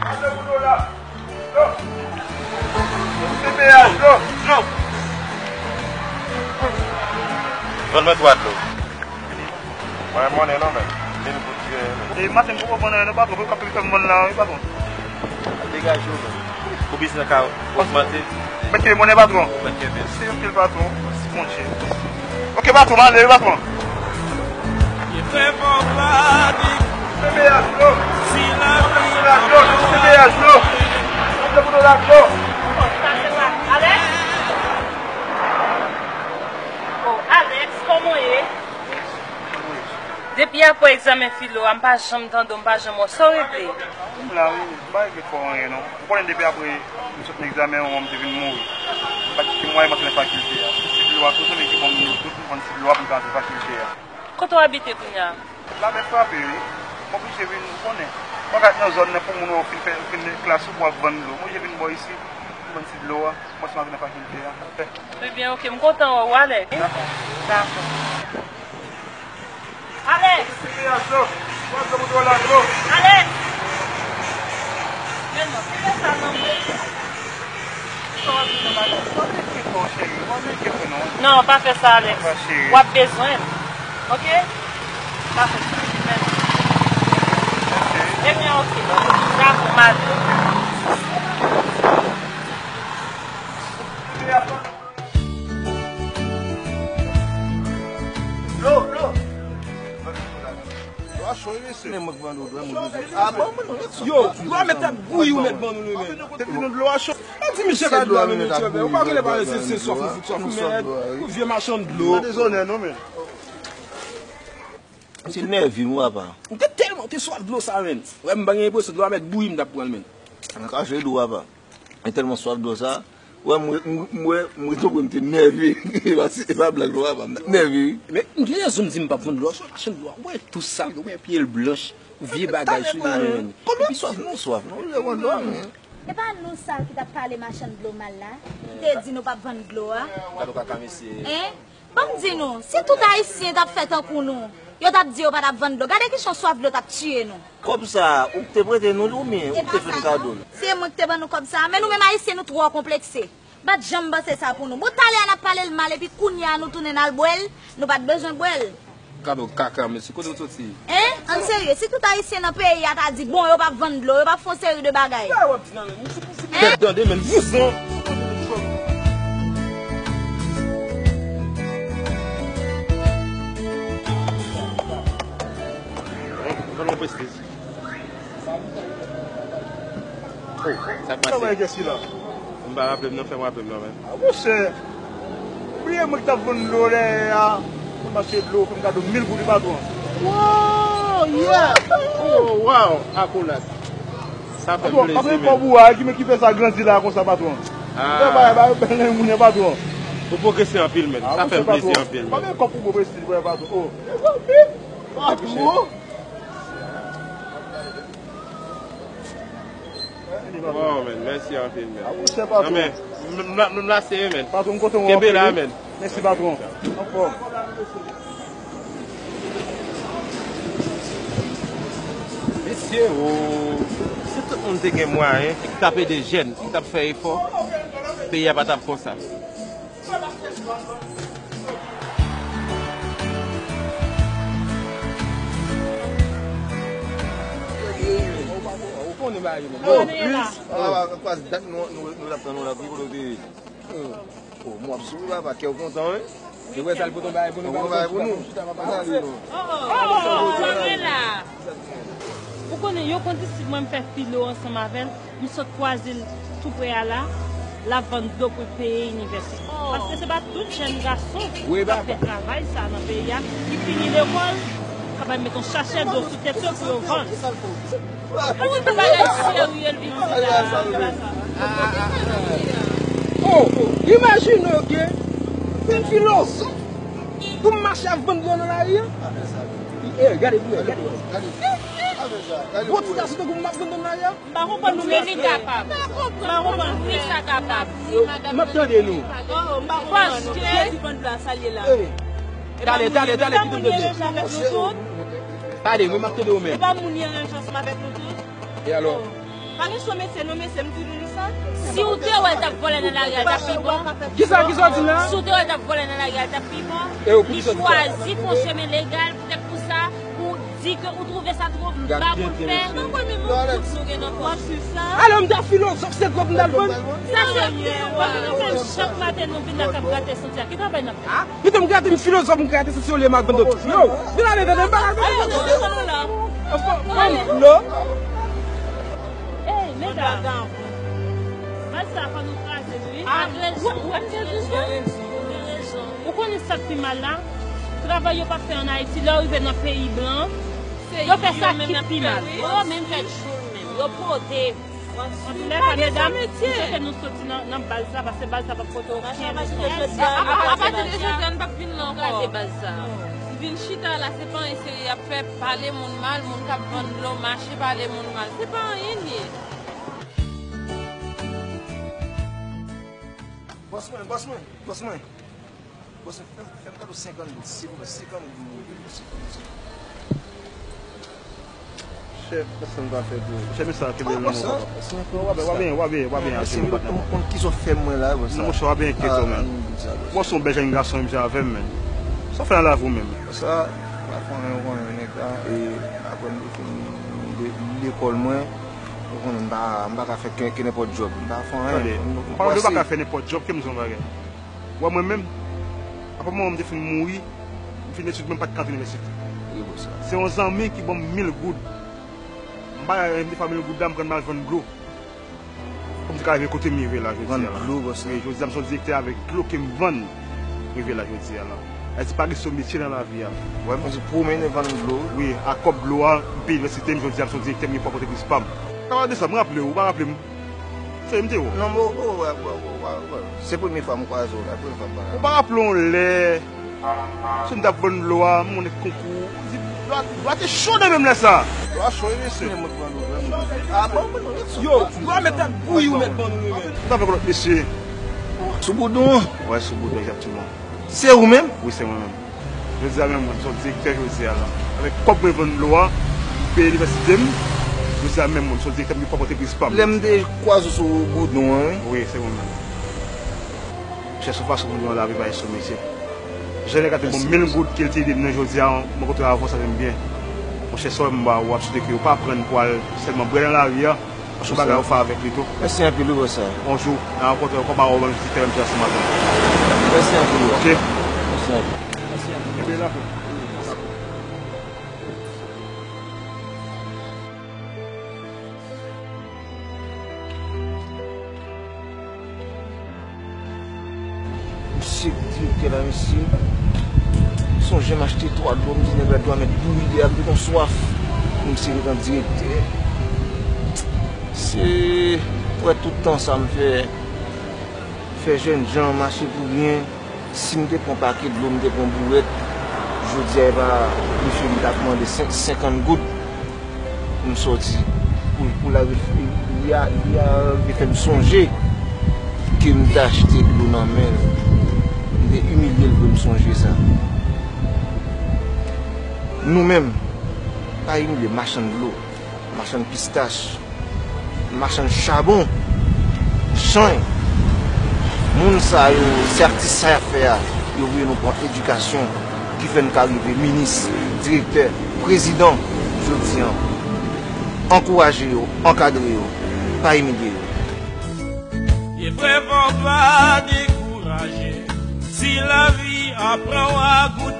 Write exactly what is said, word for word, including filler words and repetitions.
Pase pou dlo la. Dlo. Dlo. Dlo. Vann mwen twa dlo. Mwen monnen non, men. Mil goud, eh, men. E maten m poko vann anyen non, patwon. Pou kòb ki fè m vann la, wi, patwon. Degaje w, men. Pou biznis la ka ogmante. Mèt kenbe monnen, patwon. Mèt kenbe. Mèsi anpil, patwon. Mèsi, Bondye. Oke, patwon, m ale, wi, patwon. Peyaz, dlo. Peyaz, dlo. Peyaz, dlo. Alex? Oh, Alex, kòman w ye? Depi apre egzamen filo a, m pa janm tande w, m pa janm wè w. Sa w regle? M la wi, m pa regle twò anyen non. Ou konnen depi apre m sot nan egzamen an, m te vin mouri. M pa t gen mwayen m antre nan fakilte a. Ti dlo a, tout zanmi ki ban m dlo, tout m vann ti dlo a pou m ka antre fakilte a. Kote w abite kounye a? Labè frape wi. M oblije vin, ou konnen. M pa ka nan zòn nan pou moun wè w fin fè, ou fin klas ou pou w ap vann dlo. M oblije vin bò isit, m vann ti dlo a, m antre nan fakilte a. Ebyen, oke, m kontan wè w, Alex. Dakò. Dakò. Alex! Alex! Men non, kite sa nan men. Non, pa fè sa, Alex. W ap bezwen m. Oke? Pa fè sa. Men non. Ebyen, oke. Dakò, m ale. Dlo, dlo. Dlo a cho wi, mesye. Men mwen k vann ou dlo, mwen bezwen. Ah bon, mwen non. Yo, dlo a mèt ap bouyi, ou mèt vann ou li menm. Depi nou dlo a cho. Ou di misye pa dlo a, men mesye, ou pa genlè pa se, se swaf nou fout swaf ou, men ou vye machann dlo. Pa dezonè non, men. Misye nève wi, papa. M te tèlman te swaf dlo sa, men. Wè, m pa gen enpresyon dlo a mèt bouyi, m t ap pran l, men. Nan kache dlo, papa. Mwen tèlman swaf dlo sa. Wè, mwen, mwen, mwen, mwen tonbe, mwen te nève. E pa, e pa blag non, papa, m t ap nève wi. Men, m gen rezon m di m p ap vann dlo a, sou machann dlo a. Wè, tou sal, wè, pye l blanch, vye bagay sou li, men. Konbyen swaf nou swaf, non? Ou vle vann dlo a, men. E pa nou sa ki t ap pale machann dlo mal la, ki te di nou p ap vann dlo a? Gade w kaka mesye. Hein? Ban m di nou, si tout Ayisyen t ap fè tankou nou, yo t ap di yo pa t ap vann dlo. Gade kijan swaf dlo t ap tiye nou. Kòb sa a, ou k te prete nou l oubyen ou k te fè n kado l? Se mwen k te ban nou kòb sa a, men nou menm Ayisyen nou twò konplekse. M pa t janm panse sa pou nou. Bon, talè a n ap pale l mal, epi kounye a nou tounen n al bwè l, nou pa t bezwen bwè l. Kado kaka, mesye, kote w soti? Hein? Ann serye, si tout Ayisyen nan peyi a ta di, bon, yo p ap vann dlo, yo p ap fè yon seri de bagay. Sa w ap di nan men m? Hein? Tèt tande, men vouzan. Pran yon prestij. Oh, sa k pase? Kòman e kèsi la? M pa raple m non, fè m raple m non, men. Ah, monchè. Bliye mwen ki t ap vann dlo lè a. Mwen mache dlo, fè m kado mil goud wi patwon. Wow, yeah. Oh, wow, akolad. Sa fè m plezi, men. Patwon, pa pran kòb ou a, ki men ki fè sa grandi la konsa, patwon. Ah. Fè bagay, bagay, bèl nan moun yo, patwon. Ou pwogrese anpil, men. Sa fè m plezi anpil, men. Pa gen kòb pou pwogrese, patwon. Oh. Patwon. Wow, men, mèsi anpil, men. A, monchè, patwon. Non, men, m, m, m, m la seye, men. Patwon, m kontan wè w anpil, wi. Kenbe la, men. Mèsi, patwon. Anfòm. Mesye, o, si tout moun te gen mwayen, ki t ap ede jèn, ki t ap fè efò, peyi a pa t ap konsa. Ou konnen bagay yo. Yo, Chris, ah, kwa dat nou, nou, nou t ap tann ou la, pi kote w te ye? Oh, mwen ap souri, papa, kè w kontan, wi. Yo wè sa l pote yon bagay pou nou, bagay pou nou. Oh, oh, oh, oh, oh, oh, oh. Ou konnen, yo konn di si mwen m fè filo ansanm avè l, m sot kwaze l tou pre a la, l ap vann dlo pou l peye inivèsite. Paske se pa tout jèn gason k ap fè travay sa nan peyi a, ki fini lekòl, k ap al met yon sachè dlo sou tèt yo pou yo vann. Ou di bagay serye l vin di la. Oh, imajine w gen yon filo pou m mache ap vann dlo nan lari a. Eh, gade pou wè, gade. Gwo ti gason tankou m ap vann dlo nan lari a. M pa konprann nou menm li kapab. M pa konprann nou menm li kapab. M ap tande nou. Oh, m pa konprann nou. Paske Jezi vann dlo a, sa l ye la. Eh, talè, talè, talè, kite m tande. Tande, mwen m ap tande w menm. E pa moun li anranj ansanm avèk nou tout? E alò? Pa gen sou mesye, non, mesye, m di nou sa. Si w te wè l t ap vòlè nan lari a, l t ap pi bon. Kisa, kisa w di la? Si w te wè l t ap vòlè nan lari a, l t ap pi bon. Li chwazi fè yon chemen legal poutèt pou sa, pou di ke ou twouve sa twò ba pou l fè. Mwen kwè menm yon kout nou gen nan pòch. Alò, m ta filozòf, se dwòg m t al vann. Sa se, w ap vin fè chak maten nou vin la k ap grate santi a. Ki travay n ap fè? Pito m grate m filozòf, m grate santi olye m al vann dòt. Yo, vin ale, tande, m pa al vann dòt. Anfen, non. Ey, medam. Baz sa, fò nou kraze l, wi. Ak rezon, ou gen rezon. Ou gen rezon. Ou konnen sa k pi mal la? Travay yo pa fè ann Ayiti, lè w rive nan peyi blan, yo fè sa ki pi mal. Yo menm fè tchoul menm. Yo pote. Antoulèka, medam, m swete nou soti nan, nan baz la, paske baz la p ap pote okenn rezon. A, a, apati de jodi a, n p ap vin la ankò. Kraze baz sa. Vin chita la, se pa anyen serye y ap fè, pale moun mal, moun k ap vann dlo, mache pale moun mal. Se pa anyen l ye. Bòs mwen, bòs mwen, bòs mwen. Bòs mwen, fè m, fè m kado senkant goud, silvouplè, senkant goud, mwen vle, senkant goud. Chèf, kisa m ka fè pou ou? Chèf, men sa, kenbe l nan men w, papa. W a byen, w a byen, w a byen, w a byen, patnè. Ou konn kisa w fè mwen la, bòs. Non, monchè, w a byen enkyete w, menm. Bòs, se yon bèl jèn gason, menm, jan avè m, menm. Sa w fè nan lavi w, menm? Sa, pa konnen, ou konnen, nèg la, e, apre m te fin de, lekòl mwen, ou konnen, m pa, m pa ka fè ke, ke nenpòt djòb. M pa fè anyen. Tande, m pa, m pa ka fè nenpòt djòb, ke m di yon bagay. Wè mwen menm, apa manman m te fin mouri, m fin etid mwen, m pa t ka antre inivèsite. Se yon zanmi ki ban m mil goud. M pa, m te fè mil goud la, m pran m al vann dlo. Pou m te ka rive kote m rive la jodi a la. Vann dlo, bòs la. Wi, jodi a m se yon direktè avèk dlo ke m vann rive la jodi a la. Sa di pa gen sou metye nan lavi a. Wè, m di pwomennen vann dlo. Wi, ak kòb dlo a, m peye inivèsite m, jodi a m se yon direktè, m gen pwòp antrepriz pa m. Sa va de sa, m raple w, ou pa raple m? Se m te wè w. Non, m wè, wè, wè. Se premye fwa m kwaze w la, premye fwa m pale. Ou pa raple w lè, sou m t ap vann dlo a, m konnen konkou. Di, dlo a, dlo a te cho nan men m lè sa. Dlo a cho, wi, mesye. Men mwen pran dlo, men mwen. A bon, men non, yo, dlo a mèt ap bouyi, ou mèt ban nou, wi, men. Ou t avèk lòt mesye. Sou Boudon? Wè, sou Boudon, egzakteman. Se ou menm? Wi, se mwen menm. Jodi a menm, mwen, se yon direktè jodi a la. Avèk kòb mwen vann dlo a, m peye inivèsite m. Jodi a menm, mwen, se yon direktè, m gen pwòp antrepriz pa m. Lè m te kwaze w sou Boudon an, wi. Wi, se mwen menm. Chèche yon fason pou nou lavi pa yon sou metye. Jan nèg la te ban m mil goud ke l te ede m nan jodi a, mwen kontre avè w, sa fè m byen. Monchè, sa w wè m ba ou, w ap swete ke w pa pran l pou al sèlman bwè nan lari a. Paske bagay ou fè avèk li tou. Mèsi anpil, wi, bòs. Yon jou, n a rankontre ankò, m a wè w menm si tèren m te ansanm avè w. Mèsi anpil, wi. Ok. Mèsi anpil. Kenbe la, frè. Misye direktè la, misye. Sonje m achte twa dlo, m di nèg la dlo a mèt bouyi, li ap vin yon swaf. Misye gentan direktè. Se pou wè tout tan sa m fè, fè jènjan mache pou ryen. Si m te pran pake dlo, m te pran bouwèt, jodi a, e pa, mesye, m t ap mande senk, senkant goud. M sòti pou, pou l a, li a, li a rive fè m sonje ke m te achte dlo nan men l. M te imilye l pou m sonje sa. Nou menm, pa imilye machann dlo, machann pistach, machann chabon, chany. Moun sa yo, se ak ti sa y ap fè a, yo voye nou pran edikasyon ki fè n ka rive minis, direktè, prezidan jodi an. Ankouraje yo, ankadre yo, pa imilye yo. Eprèv an pa dekouraje, si lavi aprann w a goute.